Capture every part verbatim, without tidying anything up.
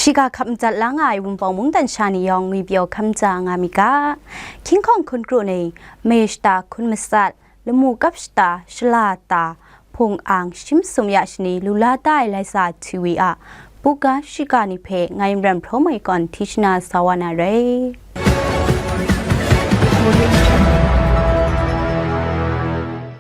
Shiga hkap madat la nga ai Wunpawng mungdan sha ni yawng ngwi pyaw hkam ja nga mi ga. Hkying hkawng hkun kru ni, me shata hkun masat, lamu kap shata, shala ta, hpung ang shim sum ya shani lu la da ai Laisa T V a buga shiga ni hpe ngai Maren Hpraw Mai kawn hti shana sa wa na rai.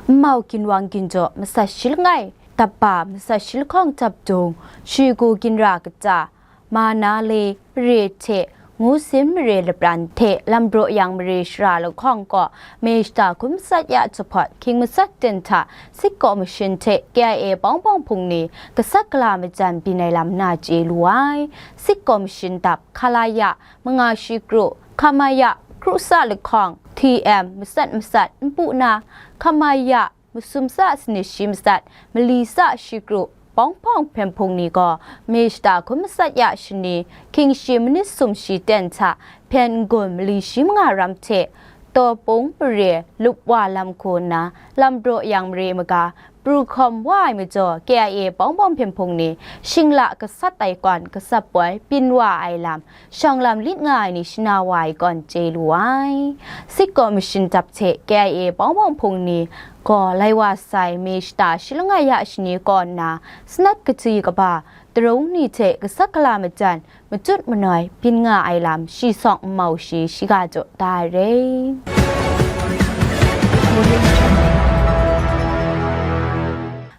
Nmau ginwang ginjaw masat shi langai, dapba masat shi lahkawng dap dung, shigu ginra kata, Manale mare hte Ngusin mare lapran hte Lambraw Yang mare shara lahkawng kaw me shata hkun masat ya jahpawt hkying masat ten hta Sikkaw mashin hte K I A bawng bawng hpung ni gasat gala majan byin ai lam na chye lu ai. Sikkaw mashin dap Khalaya manga shi kru, Khamaya kru sa lahkawng T M masat masat npu na, Khamaya masum sa sanit shi masat, mali sa shi kru, bawng hpawng hpyen hpung ni gaw me shata hkun masat ya shani, hkying shi manit sum shi ten hta hpyen n-gun mali shi manga ram hte, Tawpung mare lup wa lam hku nna, Lambraw Yang mare maga pru hkawm wa ai majaw, K I A bawng bawng hpyen hpung ni shingla gasat ai kawn gasat poi byin wa ai lam, shawng lam lit nga ai ni shana wa ai kawn chye lu ai. Sikkaw mashin dap hte K I A bawng bawng hpung ni gaw lai wa sai me shata shi langai ya shani kaw nna, sanat kaji kaba, darung ni hte gasat gala majan, matut manoi byin nga ai lam shi sawng nmau shi shiga jaw da ai re.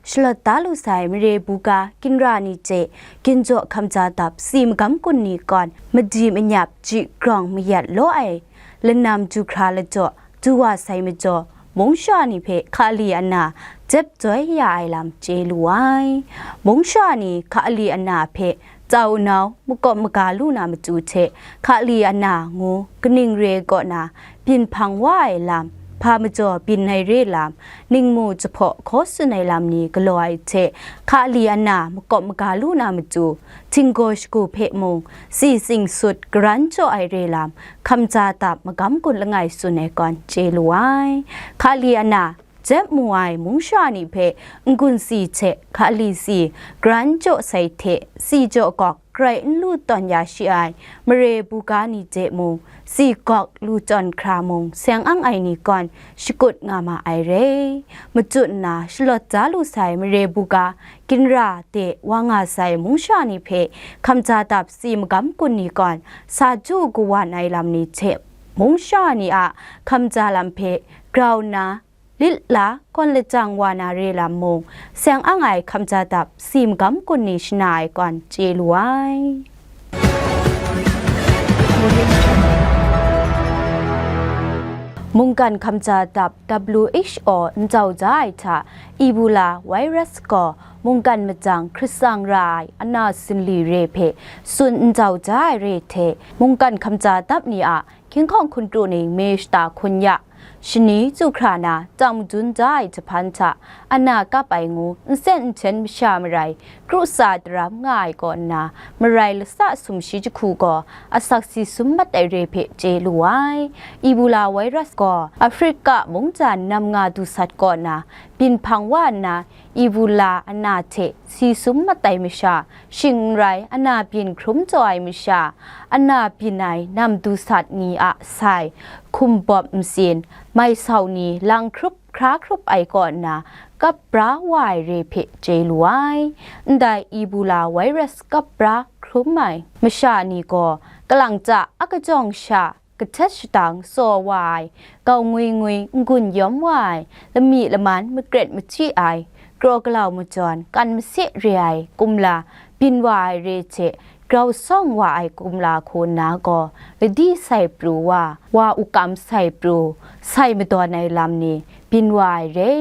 Shalawt da lu sai mare buga ginra ni hte ginjaw hkamja dap si magam kun ni kawn madi manyap ji grawng mayat law ai lanam du hkra ladaw du wa sai majaw, mungsha ni hpe hkali ana jep joi ya ai lam chye lu ai. Mungsha ni hkali ana hpe tsau nau makawp maga lu na matu hte, hkali ana ngu kaning re kaw na byin hpang wa ai lam, hpa majaw byin ai re lam, ningmu jahpaw hkaw tsun ai lam ni galaw ai hte, hkali ana makawp maga lu na matu, htinggaw shagu hpe mung, si tsing sut garan jaw ai re lam, hkamja dap magam gun langai tsun ai kawn chye lu ai. Hkali ana jep mu ai mungsha ni hpe n-gun si hte hkali si garan jaw sai hte si jaw gawk grai n lu tawn ya shi ai mare buga ni hte mung, si gawk lu tawn hkra mung seng ang ai ni kawn shakut nga ma ai re. Machut nna shalawt da lu sai mare buga ginra de wa nga sai mungsha ni hpe hkamja dap si magam kun ni kawn sa ju kawan ai lam ni hte mungsha ni a hkamja lam hpe grau nna lit la kawn lajang wa na re lam mung, seng ang ai hkamja dap si magam kun ni shana ai kawn chye lu ai. Mungkan hkamja dap W H O ncau ja ai hta Ebola virus gaw mungkan majang hkrit tsang ra ai ana sinli re hpe tsun ncau ja ai re hte, mungkan hkamja dap ni a hkying hkawng hkun kru ning me shata hkun ya, shani chyu hkra na, tang madun da ai jahpan hta, ana kap ai ngu nsen nhten masha marai kru tsa daram nga ai kaw nna, marai lasa sum shi jahku gaw asak si sum mat ai re hpe chye lu ai. Ebola virus gaw Afrika mungdan nam nga du sat kaw na byin hpang wa nna, Ebola ana hte si sum mat ai masha, shing n rai ana byin hkrum taw ai masha, ana byin ai nam du sat ni a sai, hkumbawp ntsin, mai sau ni lang hkrup hkra hkrup ai kaw nna, kap bra wa ai re hpe chye lu ai. Ndai Ebola virus kap bra hkrum ai masha ni gaw, kalang ta a kajawng sha, kahtet shatang tsaw wa ai, gau ngwi ngwi n-gun yawm wa ai, lami laman makret machyi ai, kraw galau majawn kan mase re ai kumla byin wa ai re hte grau sawng wa ai kumla hku nna gaw, ladi sai pru wa, wa ukam sai pru, sai madawn ai lam ni byin wa ai re.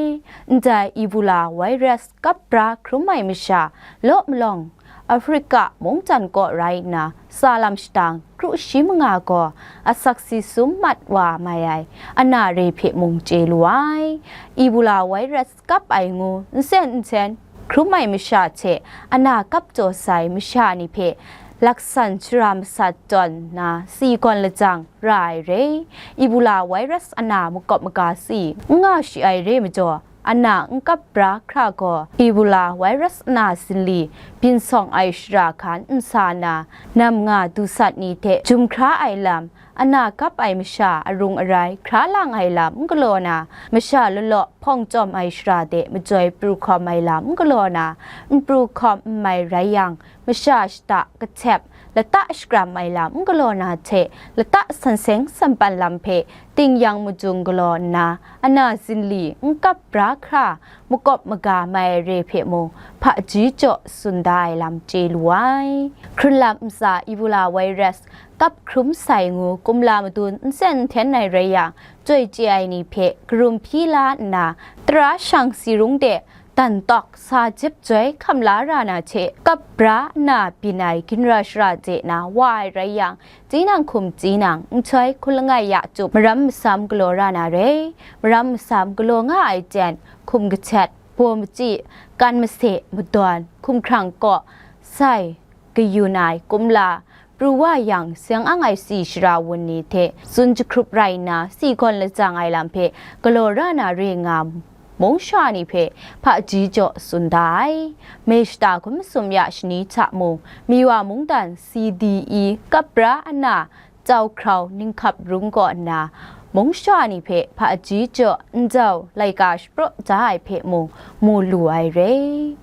Ndai Ebola virus kap bra hkrum ai masha law malawng Afrika mungdan kaw rai nna, tsa lam shatang kru shi manga gaw asak si sum mat wa mai ai ana re hpe mung chye lu ai. Ebola virus kap ai ngu nsen nhten hkrum ai masha hte ana kap taw sai masha ni hpe laksan shara masat tawn nna si gawn lajang ra ai re. Ebola virus ana makawp maga si n nga shi ai re majaw, ana n kap bra hkra gaw, Ebola virus ana zinli byin sawng ai shara hkan n sa na, nam nga dusat ni hte jum hkra ai lam, ana kap ai masha arung arai hkra lang ai lam n galaw na, masha lalaw hpawng chyawm ai shara de majoi pru hkawm ai lam n galaw na, n pru hkawm n mai rai yang, masha shata kahtep lata shakram ai lam n galaw na hte, lata san seng san pan lam hpe ting yang majung galaw nna, ana zinli n kap bra hkra makawp maga mai ai re hpe mung, hpaji jaw tsun da ai lam chye lu ai. Hkrunlam ntsa Ebola virus kap hkrum sai ngu kumla madun nsen nhten ai rai yang, chyoi chye ai ni hpe karum hpyi la nna, tara shang si rung de dan tawk sa jep joi hkam la ra na hte, kap bra nna byin ai ginra shara je na wa ai rai yang, tinang hkum tinang nhtoi hkun langai ya chyum maram masam galaw ra na re. Maram masam galaw nga ai jen, hkum kahtet, baw machyi, kan mase, madawn, hkumhkrang kaw, sai, kayun ai kumla, pru wa yang seng ang ai si shara wun ni hte tsun jahkrup rai nna, si gawn lajang ai lam hpe galaw ra na re nga mung sha ni hpe hpaji jaw tsun da ai. Mei shata hkun masum ya shani hta mung, Miwa mungdan C D E kap bra ana, Jau Hkrau Ninghkap Rung kaw nna, mung sha ni hpe hpaji jaw njau laika shapraw da ai hpe mung mu lu ai re.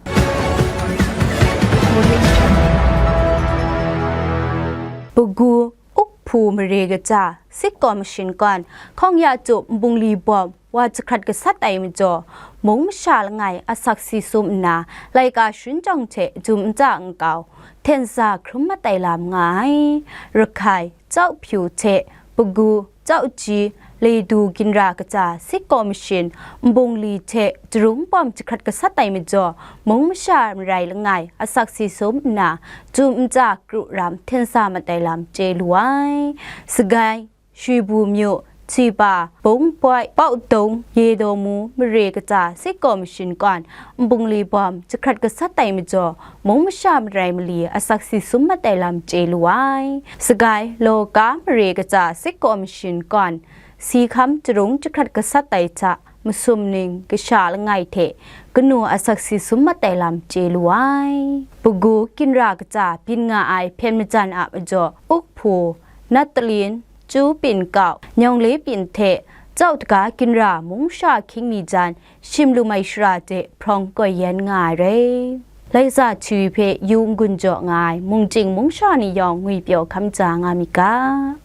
Pagu Ukpu Mare Kaja Sit Kaw Mashin kawn, hkawng ya chyum nbungli bawm wa jahkrat gasat ai majaw, mung masha langai asak si sum nna, laika sharin jawng hte jum nta nkau, hten sa hkrum mat ai lam nga ai. Rakhai, Chau Pyu hte Pagu, Chau Ji, Leidu Ginra Kaja Sit Kaw Mashin, nbungli hte jarung bawm jahkrat gasat ai majaw, mung masha marai langai asak si sum nna, jum nta kru ram hten sa mat ai lam chye lu ai. Sagai, Shwi Bu Myu, Chiba, Bung Poi, Pau Dong, Ye Daw Mu, Mare Kaja Sit Kaw Mashin kawn, nbungli bawm jahkrat gasat ai majaw, mung masha marai mali asak si sum mat ai lam chye lu ai. Sagai, Lawka Mare Kaja Sit Kaw Mashin kawn, si hkam jarung jahkrat gasat ai hta, masum ning kasha langai hte kanu asak si sum mat ai lam chye lu ai. Pagu Ginra Kaja byin nga ai hpyen majan a majaw, Ukpu, Natalin, Chu Pyin Kau, Nyawng Le Pyin hte Chau Daga Ginra mung sha hkying mi jan, shim lum ai shara de hprawng koi yen nga ai re. Laika Chi hpe yu n-gun jaw nga ai mungchying mung sha ni yawng ngwipyaw hkam ja nga myit ga.